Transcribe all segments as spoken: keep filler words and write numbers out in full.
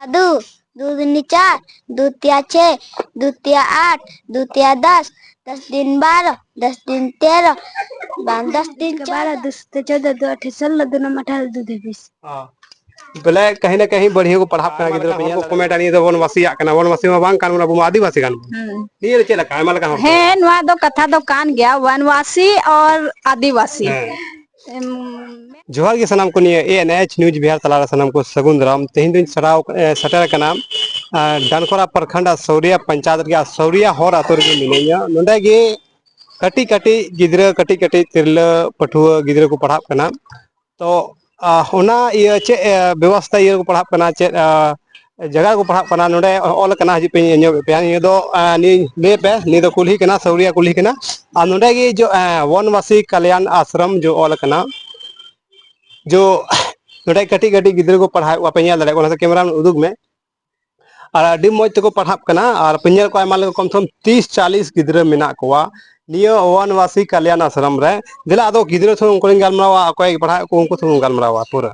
ᱫᱩ, ᱫᱩ ᱫᱩᱱᱤ ᱪᱟᱨ, ᱫᱩ ᱛᱤᱭᱟ ᱪᱷᱮ, ᱫᱩ ᱛᱤᱭᱟ ᱟᱴ, ᱫᱩ ᱛᱤᱭᱟ ᱫᱚᱥ, ᱫᱚᱥ ᱫᱤᱱ ᱵᱟᱨᱚ, ᱫᱚᱥ ᱫᱤᱱ ᱛᱮᱨᱚ, ᱵᱟᱝ, ᱫᱚᱥ ᱫᱤᱱ ᱪᱚᱣᱫᱚ᱾ ᱫᱩ ᱥᱚᱛᱮ ᱪᱚᱣᱫᱚ, ᱫᱩ ᱟᱴᱷᱮ ᱥᱳᱞᱞᱳ, ᱫᱩ ᱱᱚᱢ ᱟᱴᱷᱟᱨᱚ, ᱫᱩ ᱫᱷᱟᱹᱵᱤᱡ᱾ ᱦᱚᱸ᱾ ᱵᱚᱞᱮ, ᱠᱟᱹᱦᱤ ᱱᱟ ᱠᱟᱹᱦᱤ ᱵᱟᱹᱲᱦᱤ ᱠᱚ ᱯᱟᱲᱦᱟᱜ ᱠᱟᱱᱟ ᱜᱤᱫᱽᱨᱟᱹ ᱠᱚ ᱧᱮᱞ ᱠᱚ ᱢᱮᱱᱟ, "ᱱᱤᱭᱟᱹ ᱫᱚ ᱵᱚᱱ ᱵᱟᱥᱤᱭᱟᱜ ᱠᱟᱱᱟ, ᱵᱚᱱ ᱵᱟᱥᱤ ᱢᱟ ᱵᱟᱝ ᱠᱟᱱ, ᱟᱵᱚ ᱢᱟ ᱟᱹᱫᱤᱵᱟᱹᱥᱤ ᱠᱟᱱ ᱵᱚᱱ᱾" ᱦᱩᱸ᱾ ᱱᱤᱭᱟᱹ ᱨᱮ ᱪᱮᱫ ᱞᱮᱠᱟ? ᱟᱭᱢᱟ ᱞᱮᱠᱟ ᱦᱚᱲ ᱠᱚ ᱦᱮᱸ, ᱱᱚᱣᱟ ᱫᱚ ᱠᱟᱛᱷᱟ ᱫᱚ ᱠᱟᱱ ᱜᱮᱭᱟ, ᱵᱚᱱᱵᱟᱥᱤ ᱟᱨ ᱟᱹᱫᱤᱵᱟᱹᱥᱤ᱾ ᱦᱮᱸ᱾ ᱮᱢ, ᱡᱚᱦᱟᱨ ᱜᱮ ᱥᱟᱱᱟᱢ ᱠᱚ, ᱱᱤᱭᱟᱹ A N H News Bihar ᱛᱟᱞᱟ ᱨᱮ ᱥᱟᱱᱟᱢ ᱠᱚ ᱥᱟᱹᱜᱩᱱ ᱫᱟᱨᱟᱢ᱾ ᱛᱮᱦᱮᱧ ᱫᱚᱧ ᱥᱟᱨᱟᱣ, ᱮ, ᱥᱮᱴᱮᱨ ᱟᱠᱟᱱᱟ, ᱟ, ᱰᱟᱱᱠᱚᱨᱟ ᱯᱨᱚᱠᱷᱚᱸᱰ ᱟᱨ ᱥᱟᱹᱣᱨᱤᱭᱟ ᱯᱚᱧᱪᱟᱭᱮᱛ ᱨᱮᱭᱟᱜ ᱥᱟᱹᱣᱨᱤᱭᱟ ᱦᱚᱨ ᱟᱛᱳ ᱨᱮᱜᱮ ᱢᱤᱱᱟᱹᱧᱟ᱾ ᱱᱚᱸᱰᱮ ᱜᱮ ᱠᱟᱹᱴᱤᱡ ᱠᱟᱹᱴᱤᱡ ᱜᱤᱫᱽᱨᱟᱹ, ᱠᱟᱹᱴᱤᱡ ᱠᱟᱹᱴᱤᱡ ᱛᱤᱨᱞᱟᱹ ᱯᱟᱹᱴᱷᱩᱣᱟᱹ ᱜᱤᱫᱽᱨᱟᱹ ᱠᱚ ᱯᱟᱲᱦᱟᱜ ᱠᱟᱱᱟ᱾ ᱛᱚ, ᱟ, ᱚᱱᱟ ᱤᱭᱟᱹ ᱪᱮᱫ, ᱮ, ᱵᱮᱵᱚᱥᱛᱷᱟ ᱤᱭᱟᱹ ᱨᱮᱠᱚ ᱯᱟᱲᱦᱟᱜ ᱠᱟᱱᱟ, ᱪᱮᱫ, ᱟ, ᱡᱟᱭᱜᱟ ᱨᱮᱠᱚ ᱯᱟᱲᱦᱟᱜ ᱠᱟᱱᱟ, ᱱᱚᱰᱮ ᱚᱞ ᱟᱠᱟᱱᱟ, ᱦᱤᱡᱩᱜ ᱯᱮ, ᱧᱮᱞ ᱯᱮ᱾ ᱱᱤᱭᱟᱹ ᱫᱚ, ᱟ, ᱱᱤᱭᱟᱹ ᱞᱟᱹᱭ ᱯᱮ, ᱱᱤᱭᱟᱹ ᱫᱚ ᱠᱩᱞᱦᱤ ᱠᱟᱱᱟ, ᱥᱟᱹᱣᱨᱤᱭᱟ ᱠᱩᱞᱦᱤ ᱠᱟᱱᱟ᱾ ᱟᱨ ᱱᱚᱰᱮ ᱜᱮ ᱡᱚ, ᱟ, ᱵᱚᱱᱵᱟᱥᱤ ᱠᱟᱞᱭᱟᱱ ᱟᱥᱨᱚᱢ ᱡᱚ ᱚᱞ ᱟᱠᱟᱱᱟ᱾ ᱡᱚ ᱱᱚᱰᱮ ᱠᱟᱹᱴᱤᱡ ᱠᱟᱹᱴᱤᱡ ᱜᱤᱫᱽᱨᱟᱹ ᱠᱚ ᱯᱟᱲᱦᱟᱣᱮᱫ ᱠᱚᱣᱟ ᱯᱮ, ᱧᱮᱞ ᱫᱟᱲᱮᱭᱟᱜ ᱠᱟᱱᱟ, ᱠᱮᱢᱮᱨᱟ ᱩᱫᱩᱜᱽ ᱢᱮ᱾ ᱟᱨ ᱟᱹᱰᱤ ᱢᱚᱡᱽ ᱛᱮᱠᱚ ᱯᱟᱲᱦᱟᱜ ᱠᱟᱱᱟ᱾ ᱟᱨ ᱯᱮ ᱧᱮᱞ ᱠᱚᱣᱟ, ᱟᱭᱢᱟ ᱞᱮᱠᱟ ᱠᱚᱢ ᱥᱮ ᱠᱚᱢ ᱛᱤᱥ ᱪᱟᱞᱤᱥ ᱜᱤᱫᱽᱨᱟᱹ ᱢᱮᱱᱟᱜ ᱠᱚᱣᱟ ᱱᱤᱭᱟᱹ ᱚᱣᱟᱱᱵᱟᱥᱤ ᱠᱟᱞᱭᱟᱱ ᱟᱥᱨᱚᱢ ᱨᱮ᱾ ᱫᱮᱞᱟ ᱟᱫᱚ ᱜᱤᱫᱽᱨᱟᱹ ᱴᱷᱮᱱ ᱩᱱᱠᱩ ᱨᱮᱱ ᱜᱟᱞᱢᱟᱨᱟᱣᱟ, ᱚᱠᱚᱭ ᱯᱟᱲᱦᱟᱜ ᱠᱚ ᱩᱱᱠᱩ ᱴᱷᱮᱱ ᱵᱚᱱ ᱜᱟᱞᱢᱟᱨᱟᱣᱟ ᱯᱩᱨᱟᱹ᱾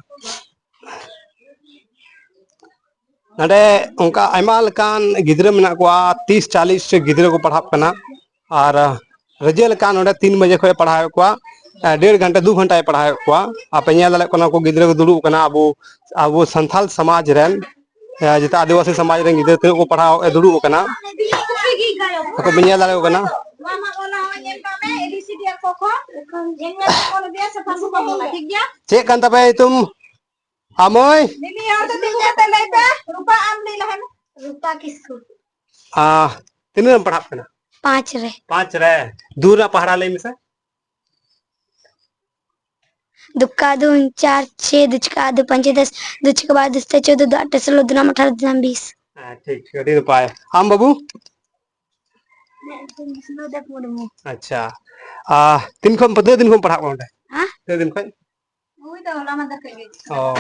ᱱᱚᱰᱮ ᱚᱱᱠᱟ ᱟᱭᱢᱟ ᱞᱮᱠᱟᱱ ᱜᱤᱫᱽᱨᱟᱹ ᱢᱮᱱᱟᱜ ᱠᱚᱣᱟ, ᱛᱤᱥ ᱪᱟᱞᱤᱥ ᱜᱤᱫᱽᱨᱟᱹ ᱠᱚ ᱯᱟᱲᱦᱟᱜ ᱠᱟᱱᱟ᱾ ᱟᱨ ᱨᱟᱹᱡᱟᱹ ᱞᱮᱠᱟ ᱱᱚᱰᱮ ᱛᱤᱱ ᱵᱟᱡᱮ ᱠᱷᱚᱱ ᱮ ᱯᱟᱲᱦᱟᱣᱮᱫ ᱠᱚᱣᱟ, ᱮ, ᱰᱮᱲ ᱜᱷᱚᱱᱴᱟ, ᱫᱩ ᱜᱷᱚᱱᱴᱟᱭ ᱯᱟᱲᱦᱟᱣᱮᱫ ᱠᱚᱣᱟ᱾ ᱟᱯᱮ ᱧᱮᱞ ᱫᱟᱲᱮᱭᱟᱜ ᱠᱟᱱᱟ, ᱩᱱᱠᱩ ᱜᱤᱫᱽᱨᱟᱹ ᱠᱚ ᱫᱩᱲᱩᱵ ᱠᱟᱱᱟ, ᱟᱵᱚ, ᱟᱵᱚ ᱥᱟᱱᱛᱟᱞ ᱥᱚᱢᱟᱡᱽ ᱨᱮᱱ, ᱮ, ᱡᱮᱴᱟ ᱟᱹᱫᱤᱵᱟᱹᱥᱤ ᱥᱚᱢᱟᱡᱽ ᱨᱮᱱ ᱜᱤᱫᱽᱨᱟᱹ ᱛᱤᱱᱟᱹᱜ ᱠᱚ ᱯᱟᱲᱦᱟᱣ, ᱮ, ᱫᱩᱲᱩᱵ ᱠᱟᱱᱟ, ᱟᱯᱮ ᱯᱮ ᱧᱮᱞ ᱫᱟᱲᱮᱭᱟᱠᱚ ᱠᱟᱱᱟ᱾ ᱪᱮᱫ ᱠᱟᱱ ᱛᱟᱯᱮᱭᱟ ᱧᱩᱛᱩᱢ? ᱟᱢᱚᱭ? ᱢᱤᱢᱤ ᱦᱚᱲ ᱫᱚ ᱛᱤᱸᱜᱩ ᱠᱟᱛᱮ ᱞᱟᱹᱭ ᱯᱮ᱾ ᱨᱩᱯᱟ, ᱟᱢ ᱞᱟᱹᱭ ᱞᱟᱦᱟ ᱢᱮ᱾ ᱨᱩᱯᱟ ᱠᱤᱥᱠᱩ᱾ ᱟ, ᱛᱤᱱᱟᱹᱜ ᱮᱢ ᱯᱟᱲᱦᱟᱜ ᱠᱟᱱᱟ? ᱯᱟᱸᱪ ᱨᱮ᱾ ᱯᱟᱸᱪ ᱨᱮ᱾ ᱫᱩ ᱨᱮᱱᱟᱜ ᱯᱟᱦᱲᱟ ᱞᱟᱹᱭ ᱢᱮᱥᱮ᱾ ᱫᱩᱠᱟ ᱫᱩ ᱪᱟᱨ ᱪᱷᱮ, ᱫᱩᱪᱠᱟ ᱫᱩ ᱯᱟᱸᱪ ᱫᱚᱥ, ᱫᱩᱪᱠᱟ ᱵᱟᱨ ᱫᱩᱥᱛᱮ ᱪᱳᱫᱚ, ᱫᱩ ᱟᱴᱮ ᱥᱳᱞᱳ, ᱫᱩ ᱱᱟᱢ ᱟᱴᱷᱟᱨᱚ, ᱫᱩ ᱱᱟᱢ ᱵᱤᱥ᱾ ᱦᱮᱸ, ᱴᱷᱤᱠ, ᱟᱹᱰᱤ ᱱᱟᱯᱟᱭ᱾ ᱟᱢ ᱵᱟᱹᱵᱩ? ᱵᱤᱥᱱᱩᱫᱮᱵ ᱢᱩᱨᱢᱩ᱾ ᱟᱪᱪᱷᱟ᱾ ᱟ, ᱛᱤᱱ ᱠᱷᱚᱱ, ᱛᱤᱱᱟᱹᱜ ᱫᱤᱱ ᱠᱷᱚᱱ ᱯᱟᱲᱦᱟᱜ ᱠᱟᱱᱟ ᱚᱸᱰᱮ? ᱦᱮᱸ? ᱛᱤᱱᱟᱹᱜ ᱫᱤᱱ ᱠᱷᱚᱱ? ᱦᱩᱭ ᱫᱚ ᱦᱚᱞᱟ ᱢᱟᱫᱷᱮᱨ ᱠᱷᱚᱡ ᱜᱮ᱾ ᱚ᱾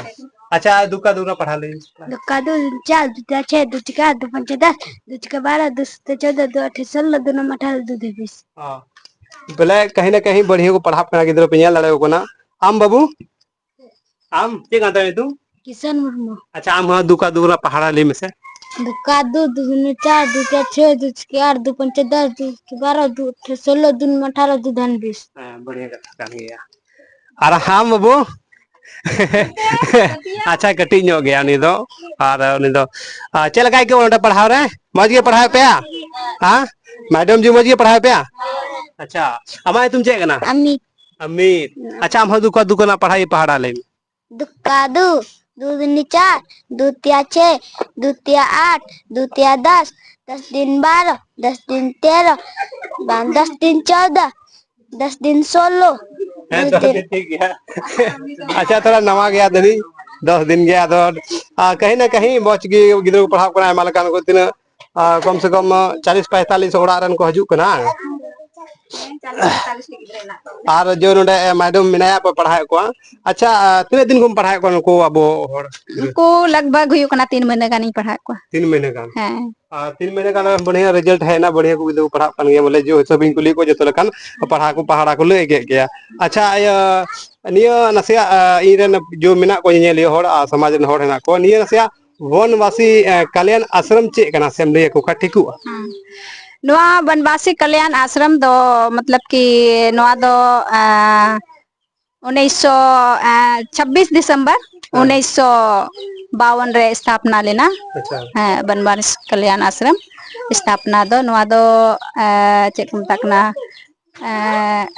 ᱟᱪᱪᱷᱟ, ᱫᱩᱠᱟ ᱫᱩ ᱨᱮᱱᱟᱜ ᱯᱟᱲᱦᱟᱣ ᱞᱟᱹᱭ ᱢᱮ᱾ ᱫᱩᱠᱟ ᱫᱩ ᱪᱟᱨ, ᱫᱩ ᱪᱟᱨ ᱪᱷᱮ, ᱫᱩ ᱪᱤᱠᱟ ᱫᱩ ᱯᱟᱸᱪ ᱫᱚᱥ, ᱫᱩ ᱪᱤᱠᱟ ᱵᱟᱨᱚ, ᱫᱩ ᱥᱚᱛᱮ ᱪᱳᱫᱚ, ᱫᱩ ᱟᱴᱷᱮ ᱥᱳᱞᱞᱳ, ᱫᱩ ᱱᱟᱢ ᱟᱴᱷᱟᱨᱚ, ᱫᱩ ᱫᱷᱟᱹᱵᱤᱡ᱾ ᱚ᱾ ᱵᱚᱞᱮ ᱠᱟᱹᱦᱤ ᱱᱟ ᱠᱟᱹᱦᱤ ᱵᱟᱹᱲᱦᱤ ᱠᱚ ᱯᱟᱲᱦᱟᱜ ᱠᱟᱱᱟ ᱜᱤᱫᱽᱨᱟᱹ, ᱯᱮ ᱧᱮᱞ ᱫᱟᱲᱮᱭᱟᱠᱚ ᱠᱟᱱᱟ᱾ ᱟᱢ ᱵᱟᱹᱵᱩ? ᱟᱢ ᱪᱮᱫ ᱠᱟᱱ ᱛᱟᱢ ᱧᱩᱛᱩᱢ? ᱠᱤᱥᱟᱱ ᱢᱩᱨᱢᱩ᱾ ᱟᱪᱪᱷᱟ, ᱟᱢ ᱦᱚᱸ ᱫᱩᱠᱟ ᱫᱩ ᱨᱮᱱᱟᱜ ᱯᱟᱦᱟᱲᱟ ᱞᱟᱹᱭ ᱢᱮᱥᱮ᱾ ᱫᱩᱠᱟ ᱫᱩ, ᱫᱩ ᱥᱩᱱᱤ ᱪᱟᱨ, ᱫᱩ ᱪᱟᱨ ᱪᱷᱚᱭ, ᱫᱩ ᱪᱷᱚᱭ ᱟᱴ, ᱫᱩ ᱯᱚᱧᱪᱟ ᱫᱚᱥ, ᱫᱩ ᱪᱷᱚᱭ ᱵᱟᱨᱚ, ᱫᱩ ᱟᱴᱷᱮ ᱥᱳᱞᱳ, ᱫᱩ ᱱᱚᱭ ᱟᱴᱷᱟᱨᱚ, ᱫᱩ ᱫᱷᱟᱱ ᱵᱤᱥ᱾ ᱦᱮᱸ, ᱵᱟᱹᱲᱤᱭᱟᱹ ᱠᱟᱛᱷᱟ ᱠᱟᱱ ᱜᱮᱭᱟ᱾ ᱟᱨ ᱟᱢ ᱵᱟᱹᱵᱩ? ᱟᱪᱪᱷᱟ, ᱠᱟᱹᱴᱤᱡ ᱧᱚᱜ ᱜᱮᱭᱟ ᱩᱱᱤ ᱫᱚ᱾ ᱟᱨ ᱩᱱᱤ ᱫᱚ, ᱟᱨ ᱪᱮᱫ ᱞᱮᱠᱟ ᱟᱹᱭᱠᱟᱹᱣ ᱱᱚᱰᱮ ᱯᱟᱲᱦᱟᱣ ᱨᱮ? ᱢᱚᱡᱽ ᱜᱮ ᱯᱟᱲᱦᱟᱣᱮᱫ ᱯᱮᱭᱟ? ᱦᱮᱸ? ᱢᱮᱰᱟᱢ ᱡᱤ ᱢᱚᱡᱽ ᱜᱮ ᱯᱟᱲᱦᱟᱣᱮᱫ ᱯᱮᱭᱟ? ᱟᱪᱪᱷᱟ, ᱟᱢᱟᱜ ᱧᱩᱛᱩᱢ ᱪᱮᱫ ᱠᱟᱱᱟ? ᱟᱢᱤᱛ᱾ ᱟᱢᱤᱛ᱾ ᱟᱪᱪᱷᱟ, ᱟᱢ ᱦᱚᱸ ᱫᱩᱠᱟ ᱫᱩ ᱠᱷᱚᱱᱟᱜ ᱯᱟᱲᱦᱟᱣ ᱯᱟᱦᱟᱲᱟ ᱞᱟᱹᱭ ᱢᱮ᱾ ᱫᱩᱠᱟ ᱫᱩ, ᱫᱩ ᱫᱩᱱᱤ ᱪᱟᱨ, ᱫᱩ ᱛᱤᱭᱟ ᱪᱷᱮ, ᱫᱩ ᱛᱤᱭᱟ ᱟᱴ, ᱫᱩ ᱛᱤᱭᱟ ᱫᱚᱥ, ᱫᱚᱥ ᱫᱤᱱ ᱵᱟᱨᱚ, ᱫᱚᱥ ᱫᱤᱱ ᱛᱮᱨᱚ, ᱵᱟᱝ, ᱫᱚᱥ ᱫᱤᱱ ᱪᱳᱫᱚ, ᱫᱚᱥ ᱫᱤᱱ ᱥᱳᱞᱳ᱾ ᱦᱮᱸ, ᱫᱚᱥ ᱫᱤᱱ ᱴᱷᱤᱠ ᱜᱮᱭᱟ᱾ ᱟᱪᱪᱷᱟ, ᱛᱷᱚᱲᱟ ᱱᱟᱣᱟ ᱜᱮᱭᱟ ᱫᱟᱹᱱᱤ, ᱫᱚᱥ ᱫᱤᱱ ᱜᱮ᱾ ᱟᱫᱚ, ᱟᱨ, ᱠᱟᱹᱦᱤ ᱱᱟ ᱠᱟᱹᱦᱤ ᱢᱚᱡᱽ ᱜᱮ ᱜᱤᱫᱽᱨᱟᱹ ᱠᱚ ᱯᱟᱲᱦᱟᱣ ᱠᱟᱱᱟ, ᱟᱭᱢᱟ ᱞᱮᱠᱟᱱ ᱠᱚ ᱛᱤᱱᱟᱹᱜ, ᱟᱨ, ᱠᱚᱢ ᱥᱮ ᱠᱚᱢ, ᱟᱨ, ᱪᱟᱞᱤᱥ ᱯᱟᱭᱛᱟᱞᱤᱥ ᱚᱲᱟᱜ ᱨᱮᱱ ᱠᱚ ᱦᱤᱡᱩᱜ ᱠᱟᱱᱟ᱾ ᱦᱮᱸ, ᱪᱟᱞᱤᱥ ᱯᱟᱭᱛᱟᱞᱤᱥ ᱜᱤᱫᱽᱨᱟᱹ ᱦᱮᱱᱟᱜ ᱠᱚᱣᱟ᱾ ᱟᱨ ᱡᱚ ᱱᱚᱰᱮ, ᱟᱨ, ᱢᱮᱰᱟᱢ ᱢᱮᱱᱟᱭᱟ, ᱯᱮ ᱯᱟᱲᱦᱟᱣᱮᱫ ᱠᱚᱣᱟ᱾ ᱟᱪᱪᱷᱟ, ᱟᱨ, ᱛᱤᱱᱟᱹᱜ ᱫᱤᱱ ᱠᱷᱚᱱ ᱯᱟᱲᱦᱟᱣᱮᱫ ᱠᱚᱣᱟ ᱱᱩᱠᱩ ᱟᱵᱚ ᱦᱚᱲ ᱜᱤᱫᱽᱨᱟᱹ? ᱱᱩᱠᱩ ᱞᱟᱜᱽ ᱵᱷᱟᱜᱽ ᱦᱩᱭᱩᱜ ᱠᱟᱱᱟ ᱛᱤᱱ ᱢᱟᱹᱦᱱᱟᱹ ᱜᱟᱱᱤᱧ ᱯᱟᱲᱦᱟᱣᱮᱫ ᱠᱚᱣᱟ᱾ ᱛᱤᱱ ᱢᱟᱹᱦᱱᱟᱹ ᱜᱟᱱ? ᱦᱮᱸ᱾ ᱟᱨ ᱛᱤᱱ ᱢᱟᱹᱦᱱᱟᱹ ᱜᱟᱱ ᱵᱟᱹᱲᱤᱭᱟᱹ ᱨᱮᱡᱟᱞᱴ ᱦᱮᱡ ᱮᱱᱟ, ᱵᱟᱹᱲᱤᱭᱟᱹ ᱠᱚ ᱜᱤᱫᱽᱨᱟᱹ ᱠᱚ ᱯᱟᱲᱦᱟᱜ ᱠᱟᱱ ᱜᱮᱭᱟ, ᱵᱚᱞᱮ ᱡᱚ ᱦᱤᱥᱟᱹᱵ ᱤᱧ ᱠᱩᱞᱤᱭᱮᱫ ᱠᱚᱣᱟ, ᱡᱚᱛᱚ ᱞᱮᱠᱟᱱ ᱯᱟᱲᱦᱟᱣ ᱠᱚ, ᱯᱟᱲᱦᱟᱣ ᱠᱚ ᱞᱟᱹᱭ ᱠᱮᱫ ᱜᱮᱭᱟ᱾ ᱟᱪᱪᱷᱟ, ᱤᱭᱟᱹ, ᱱᱤᱭᱟᱹ ᱱᱟᱥᱮᱭᱟᱜ, ᱟᱨ, ᱤᱧ ᱨᱮᱱ ᱡᱚ ᱢᱮᱱᱟᱜ ᱠᱚᱣᱟ, ᱧᱮᱧᱮᱞᱤᱭᱟᱹ ᱦᱚᱲ ᱟᱨ ᱥᱚᱢᱟᱡᱽ ᱨᱮᱱ ᱦᱚᱲ ᱦᱮᱱᱟᱜ ᱠᱚᱣᱟ, ᱱᱤᱭᱟᱹ ᱱᱟᱥᱮᱭᱟᱜ ᱵᱚᱱᱵᱟᱥᱤ, ᱮ, ᱠᱟᱞᱭᱟᱱ ᱟᱥᱨᱚᱢ ᱪᱮᱫ ᱠᱟᱱᱟ ᱥᱮᱢ ᱞᱟᱹᱭ ᱟᱠᱚ ᱠᱷᱟᱱ ᱴᱷᱤᱠᱚᱜᱼᱟ? ᱦᱮᱸ᱾ ᱱᱚᱣᱟ ᱵᱚᱱᱵᱟᱥᱤ ᱠᱟᱞᱭᱟᱱ ᱟᱥᱨᱚᱢ ᱫᱚ ᱢᱚᱛᱞᱚᱵ ᱠᱤ ᱱᱚᱣᱟ ᱫᱚ, ᱮ, ᱩᱱᱤᱥᱥᱚ, ᱮ, ᱪᱷᱟᱵᱵᱤᱥ ᱰᱤᱥᱮᱢᱵᱚᱨ ᱦᱮᱸ᱾ ᱩᱱᱤᱥᱥᱚ ᱵᱟᱣᱚᱱ ᱨᱮ ᱥᱛᱷᱟᱯᱱᱟ ᱞᱮᱱᱟ᱾ ᱟᱪᱪᱷᱟ᱾ ᱦᱮᱸ, ᱵᱚᱱᱵᱟᱥᱤ ᱠᱟᱞᱭᱟᱱ ᱟᱥᱨᱚᱢ ᱥᱛᱷᱟᱯᱱᱟ ᱫᱚ ᱱᱚᱣᱟ ᱫᱚ, ᱮ, ᱪᱮᱫ ᱠᱚ ᱢᱮᱛᱟᱜ ᱠᱟᱱᱟ, ᱮᱸ,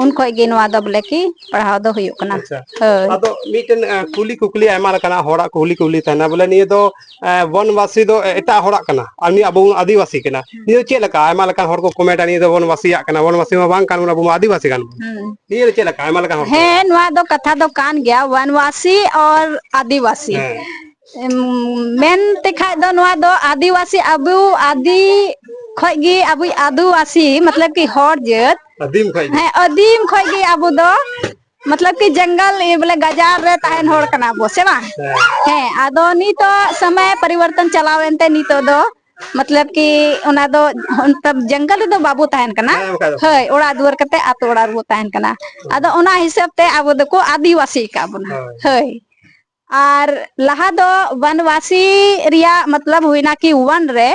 ᱩᱱ ᱠᱷᱚᱡ ᱜᱮ ᱱᱚᱣᱟ ᱫᱚ ᱵᱚᱞᱮ ᱠᱤ ᱯᱟᱲᱦᱟᱣ ᱫᱚ ᱦᱩᱭᱩᱜ ᱠᱟᱱᱟ᱾ ᱟᱪᱪᱷᱟ᱾ ᱦᱳᱭ᱾ ᱟᱫᱚ ᱢᱤᱫᱴᱮᱱ, ᱮᱸ, ᱠᱩᱞᱤ ᱠᱩᱠᱞᱤ ᱟᱭᱢᱟ ᱞᱮᱠᱟᱱᱟᱜ ᱦᱚᱲᱟᱜ ᱠᱩᱞᱤ ᱠᱩᱠᱞᱤ ᱛᱟᱦᱮᱱᱟ, ᱵᱚᱞᱮ ᱱᱤᱭᱟᱹ ᱫᱚ, ᱮᱸ, ᱵᱚᱱᱵᱟᱥᱤ ᱫᱚ ᱮᱴᱟᱜ ᱦᱚᱲᱟᱜ ᱠᱟᱱᱟ, ᱟᱨ ᱱᱤᱭᱟᱹ ᱟᱵᱚ ᱵᱚᱱ ᱟᱹᱫᱤᱵᱟᱹᱥᱤ ᱠᱟᱱᱟ᱾ ᱦᱩᱸ᱾ ᱱᱤᱭᱟᱹ ᱫᱚ ᱪᱮᱫ ᱞᱮᱠᱟ? ᱟᱭᱢᱟ ᱞᱮᱠᱟᱱ ᱦᱚᱲ ᱠᱚ ᱠᱚᱢᱮᱱᱴᱟ, "ᱱᱤᱭᱟᱹ ᱫᱚ ᱵᱚᱱᱵᱟᱥᱤᱭᱟᱜ ᱠᱟᱱᱟ, ᱵᱚᱱᱵᱟᱥᱤ ᱢᱟ ᱵᱟᱝ ᱠᱟᱱ ᱵᱚᱱ, ᱟᱵᱚ ᱢᱟ ᱟᱹᱫᱤᱵᱟᱹᱥᱤ ᱠᱟᱱ ᱵᱚᱱ᱾" ᱦᱩᱸ᱾ ᱱᱤᱭᱟᱹ ᱫᱚ ᱪᱮᱫ ᱞᱮᱠᱟ? ᱟᱭᱢᱟ ᱞᱮᱠᱟᱱ ᱦᱚᱲ ᱠᱚ ᱦᱮᱸ, ᱨᱚᱲᱟ᱾ ᱱᱚᱣᱟ ᱫᱚ ᱠᱟᱛᱷᱟ ᱫᱚ ᱠᱟᱱ ᱜᱮᱭᱟ, ᱵᱚᱱᱵᱟᱥᱤ ᱟᱨ ᱟᱹᱫᱤᱵᱟᱹᱥᱤ᱾ ᱦᱮᱸ᱾ ᱮᱢ, ᱢᱮᱱ ᱛᱮ ᱠᱷᱟᱡ ᱫᱚ ᱱᱚᱣᱟ ᱫᱚ ᱟᱹᱫᱤᱵᱟᱹᱥᱤ, ᱟᱵᱚ ᱟᱹᱫᱤ ᱠᱷᱚᱡ ᱜᱮ ᱟᱵᱚ ᱟᱹᱫᱤᱵᱟᱹᱥᱤ, ᱢᱚᱛᱞᱚᱵ ᱠᱤ ᱦᱚᱲ ᱡᱟᱹᱛ᱾ ᱟᱹᱫᱤᱢ ᱠᱷᱚᱡ ᱜᱮ᱾ ᱦᱮᱸ, ᱟᱹᱫᱤᱢ ᱠᱷᱚᱡ ᱜᱮ ᱟᱵᱚ ᱫᱚ, ᱢᱚᱛᱞᱚᱵ ᱠᱤ ᱡᱚᱝᱜᱚᱞ, ᱤᱭᱟᱹ ᱵᱚᱞᱮ ᱜᱟᱡᱟᱲ ᱨᱮ ᱛᱟᱦᱮᱱ ᱦᱚᱲ ᱠᱟᱱᱟ ᱵᱚ, ᱥᱮ ᱵᱟᱝ? ᱦᱮᱸ᱾ ᱦᱮᱸ, ᱟᱫᱚ ᱱᱤᱛᱚᱜ ᱥᱚᱢᱚᱭ ᱯᱚᱨᱤᱵᱚᱨᱛᱚᱱ ᱪᱟᱞᱟᱣ ᱮᱱᱛᱮ ᱱᱤᱛᱚᱜ ᱫᱚ, ᱢᱚᱛᱞᱚᱵ ᱠᱤ ᱚᱱᱟ ᱫᱚ, ᱢᱚᱛᱞᱚᱵ ᱡᱚᱝᱜᱚᱞ ᱨᱮᱫᱚ ᱵᱟᱵᱚ ᱛᱟᱦᱮᱱ ᱠᱟᱱᱟ᱾ ᱦᱮᱸ, ᱵᱟᱠᱷᱟᱡ ᱫᱚ᱾ ᱦᱳᱭ, ᱚᱲᱟᱜ ᱫᱩᱣᱟᱹᱨ ᱠᱟᱛᱮ ᱟᱛᱳ ᱚᱲᱟᱜ ᱨᱮᱵᱚ ᱛᱟᱦᱮᱱ ᱠᱟᱱᱟ᱾ ᱦᱳᱭ᱾ ᱟᱫᱚ ᱚᱱᱟ ᱦᱤᱥᱟᱹᱵ ᱛᱮ ᱟᱵᱚ ᱫᱚᱠᱚ ᱟᱹᱫᱤᱵᱟᱹᱥᱤ ᱟᱠᱟᱫ ᱵᱚᱱᱟ᱾ ᱦᱳᱭ᱾ ᱦᱳᱭ᱾ ᱟᱨ ᱞᱟᱦᱟ ᱫᱚ ᱵᱚᱱᱵᱟᱥᱤ ᱨᱮᱭᱟᱜ ᱢᱚᱛᱞᱚᱵ ᱦᱩᱭᱱᱟ ᱠᱤ ᱚᱣᱟᱱ ᱨᱮ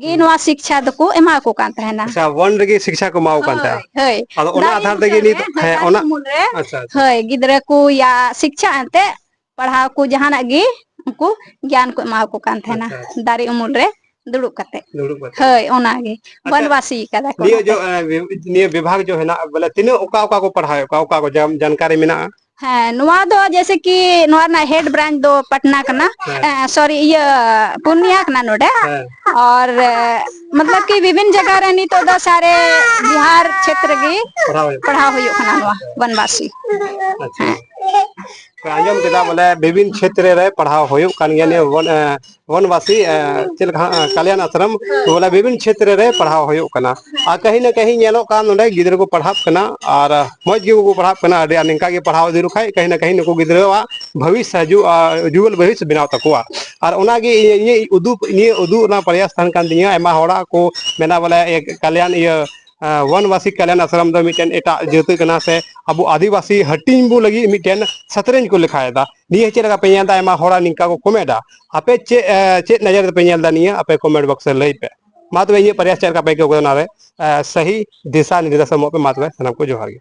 ᱜᱮ ᱦᱩᱸ᱾ ᱱᱚᱣᱟ ᱥᱤᱠᱪᱷᱟ ᱫᱚᱠᱚ ᱮᱢᱟ ᱠᱚ ᱠᱟᱱ ᱛᱟᱦᱮᱱᱟ᱾ ᱟᱪᱪᱷᱟ, ᱚᱣᱟᱱ ᱨᱮᱜᱮ ᱥᱤᱠᱪᱷᱟ ᱠᱚ ᱮᱢᱟ ᱠᱚ ᱠᱟᱱ ᱛᱟᱦᱮᱸᱫ᱾ ᱦᱳᱭ, ᱦᱳᱭ᱾ ᱟᱫᱚ ᱚᱱᱟ ᱫᱟᱨᱮ ᱟᱫᱷᱟᱨ ᱛᱮᱜᱮ ᱩᱢᱩᱞ ᱱᱤᱛ, ᱨᱮ, ᱦᱮᱸ, ᱫᱟᱨᱮ ᱚᱱᱟ, ᱩᱢᱩᱞ ᱨᱮ, ᱟᱪᱪᱷᱟ, ᱟᱪᱪᱷᱟ᱾ ᱦᱳᱭ, ᱜᱤᱫᱽᱨᱟᱹ ᱠᱚ ᱭᱟ ᱥᱤᱠᱪᱷᱟ ᱮᱱᱛᱮ ᱯᱟᱲᱦᱟᱣ ᱠᱚ ᱡᱟᱦᱟᱱᱟᱜ ᱜᱮ ᱩᱱᱠᱩ ᱜᱮᱭᱟᱱ ᱠᱚ ᱮᱢᱟ ᱠᱚ ᱠᱟᱱ ᱛᱟᱦᱮᱱᱟ᱾ ᱟᱪᱪᱷᱟ, ᱟᱪᱪᱷᱟ᱾ ᱫᱟᱨᱮ ᱩᱢᱩᱞ ᱨᱮ ᱫᱩᱲᱩᱵ ᱠᱟᱛᱮ᱾ ᱫᱩᱲᱩᱵ ᱠᱟᱛᱮ᱾ ᱦᱳᱭ, ᱚᱱᱟᱜᱮ᱾ ᱟᱪᱪᱷᱟ, ᱵᱚᱱᱵᱟᱥᱤ ᱠᱟᱫᱟ ᱠᱚ ᱱᱤᱭᱟᱹ ᱚᱱᱟᱛᱮ᱾ ᱡᱚ-, ᱮ, ᱵᱤ-, ᱱᱤᱭᱟᱹ ᱵᱤᱵᱷᱟᱜᱽ ᱡᱚ ᱦᱮᱱᱟᱜ, ᱵᱚᱞᱮ, ᱛᱤᱱᱟᱹᱜ, ᱚᱠᱟ, ᱚᱠᱟ ᱠᱚ ᱯᱟᱲᱦᱟᱣᱮᱫ ᱠᱚᱣᱟ, ᱚᱠᱟ ᱠᱚ ᱡᱟᱱ-, ᱡᱟᱱᱠᱟᱨᱤ ᱢᱮᱱᱟᱜᱼᱟ? ᱦᱮᱸ, ᱱᱚᱣᱟ ᱫᱚ ᱡᱮᱭᱥᱮ ᱠᱤ ᱱᱚᱣᱟ ᱨᱮᱱᱟᱜ head branch ᱫᱚ ᱯᱟᱴᱱᱟ ᱠᱟᱱᱟ, ᱦᱮᱸ᱾ ᱮ, sorry, ᱤᱭᱟᱹ, ᱯᱩᱨᱱᱤᱭᱟ ᱠᱟᱱᱟ ᱱᱚᱰᱮ᱾ ᱦᱮᱸ᱾ ᱟᱨ, ᱮ, ᱢᱚᱛᱞᱚᱵ ᱠᱤ ᱵᱤᱵᱷᱤᱱ ᱡᱟᱭᱜᱟ ᱨᱮ ᱱᱤᱛᱚᱜ ᱫᱚ ᱥᱟᱨᱮ ᱵᱤᱦᱟᱨ ᱪᱷᱮᱛᱨᱚ ᱜᱮ ᱯᱟᱲᱦᱟᱣ ᱦᱩᱭᱩᱜ ᱯᱟᱲᱦᱟᱣ ᱦᱩᱭᱩᱜ ᱠᱟᱱᱟ ᱱᱚᱣᱟ ᱵᱚᱱᱵᱟᱥᱤ᱾ ᱟᱪᱪᱷᱟ᱾ ᱦᱮᱸ᱾ ᱯᱮ ᱟᱸᱡᱚᱢ ᱠᱮᱫᱟ ᱵᱚᱞᱮ ᱵᱤᱵᱷᱤᱱ ᱪᱷᱮᱛᱨᱚ ᱨᱮ ᱯᱟᱲᱦᱟᱣ ᱦᱩᱭᱩᱜ ᱠᱟᱱ ᱜᱮᱭᱟ ᱱᱤᱭᱟᱹ ᱵᱚᱱ-, ᱮ, ᱵᱚᱱᱵᱟᱥᱤ, ᱮ, ᱪᱮᱫ ᱞᱮᱠᱟ ᱦᱟᱸᱜ, ᱮ, ᱠᱟᱞᱭᱟᱱ ᱟᱥᱨᱚᱢ, ᱵᱚᱞᱮ ᱵᱤᱵᱷᱤᱱ ᱪᱷᱮᱛᱨᱚ ᱨᱮ ᱯᱟᱲᱦᱟᱣ ᱦᱩᱭᱩᱜ ᱠᱟᱱᱟ᱾ ᱟᱨ ᱠᱟᱹᱦᱤ ᱱᱟ ᱠᱟᱹᱦᱤ ᱧᱮᱞᱚᱜ ᱠᱟᱱ ᱱᱚᱰᱮ ᱜᱤᱫᱽᱨᱟᱹ ᱠᱚ ᱯᱟᱲᱦᱟᱜ ᱠᱟᱱᱟ ᱟᱨ ᱢᱚᱡᱽ ᱜᱮᱠᱚ ᱯᱟᱲᱦᱟᱜ ᱠᱟᱱᱟ᱾ ᱟᱹᱰᱤ ᱟᱸᱴ ᱱᱤᱝᱠᱟ ᱜᱮ ᱯᱟᱲᱦᱟᱣ ᱤᱫᱤ ᱞᱮᱠᱷᱟᱡ ᱠᱟᱹᱦᱤ ᱱᱟ ᱠᱟᱹᱦᱤ ᱱᱩᱠᱩ ᱜᱤᱫᱽᱨᱟᱹᱣᱟᱜ ᱵᱷᱚᱵᱤᱥ ᱦᱤᱡᱩᱜᱼᱟ, ᱩᱡᱡᱚᱞ ᱵᱷᱚᱵᱤᱥ ᱵᱮᱱᱟᱣ ᱛᱟᱠᱚᱣᱟ᱾ ᱟᱨ ᱚᱱᱟᱜᱮ ᱤᱧ, ᱤᱧᱟᱹᱜ ᱩᱫᱩᱜ, ᱱᱤᱭᱟᱹ ᱩᱫᱩᱜ ᱨᱮᱱᱟᱜ ᱯᱨᱚᱭᱟᱥ ᱛᱟᱦᱮᱱ ᱠᱟᱱ ᱛᱤᱧᱟᱹ᱾ ᱟᱭᱢᱟ ᱦᱚᱲᱟᱜ ᱠᱚ ᱢᱮᱱᱟ ᱵᱚᱞᱮ ᱮ, ᱠᱟᱞᱭᱟᱱ ᱤᱭᱟᱹ, ᱮ, ᱵᱚᱱᱵᱟᱥᱤ ᱠᱟᱞᱭᱟᱱ ᱟᱥᱨᱚᱢ ᱫᱚ ᱢᱤᱫᱴᱮᱱ ᱮᱴᱟᱜ ᱡᱟᱹᱛ ᱠᱟᱱᱟ ᱥᱮ ᱟᱵᱚ ᱟᱹᱫᱤᱵᱟᱹᱥᱤ ᱦᱟᱹᱴᱤᱧ ᱵᱚ ᱞᱟᱹᱜᱤᱫ ᱢᱤᱫᱴᱮᱱ ᱥᱟᱛᱨᱮᱧ ᱠᱚ ᱞᱮᱠᱷᱟᱭᱮᱫᱟ᱾ ᱱᱤᱭᱟᱹ ᱪᱮᱫ ᱞᱮᱠᱟ ᱯᱮ ᱧᱮᱞ ᱮᱫᱟ? ᱟᱭᱢᱟ ᱦᱚᱲᱟᱜ ᱱᱤᱝᱠᱟ ᱠᱚ ᱠᱚᱢᱮᱱᱴᱟ᱾ ᱟᱯᱮ ᱪᱮᱫ, ᱮ, ᱪᱮᱫ ᱱᱚᱡᱚᱨ ᱛᱮᱯᱮ ᱧᱮᱞ ᱮᱫᱟ ᱱᱤᱭᱟᱹ? ᱟᱯᱮ ᱠᱚᱢᱮᱱᱴ ᱵᱚᱠᱥ ᱨᱮ ᱞᱟᱹᱭ ᱯᱮ᱾ ᱢᱟ ᱛᱚᱵᱮ ᱤᱧᱟᱹᱜ ᱯᱨᱚᱭᱟᱥ ᱪᱮᱫ ᱞᱮᱠᱟ ᱯᱮ ᱟᱹᱭᱠᱟᱹᱣ ᱠᱮᱫᱟ ᱚᱱᱟᱨᱮ, ᱮ, ᱥᱟᱹᱦᱤ ᱫᱤᱥᱟ ᱱᱤᱨᱫᱮᱥ ᱮᱢᱚᱜ ᱯᱮ᱾ ᱢᱟ ᱛᱚᱵᱮ ᱥᱟᱱᱟᱢ ᱠᱚ ᱡᱚᱦᱟᱨ ᱜᱮ᱾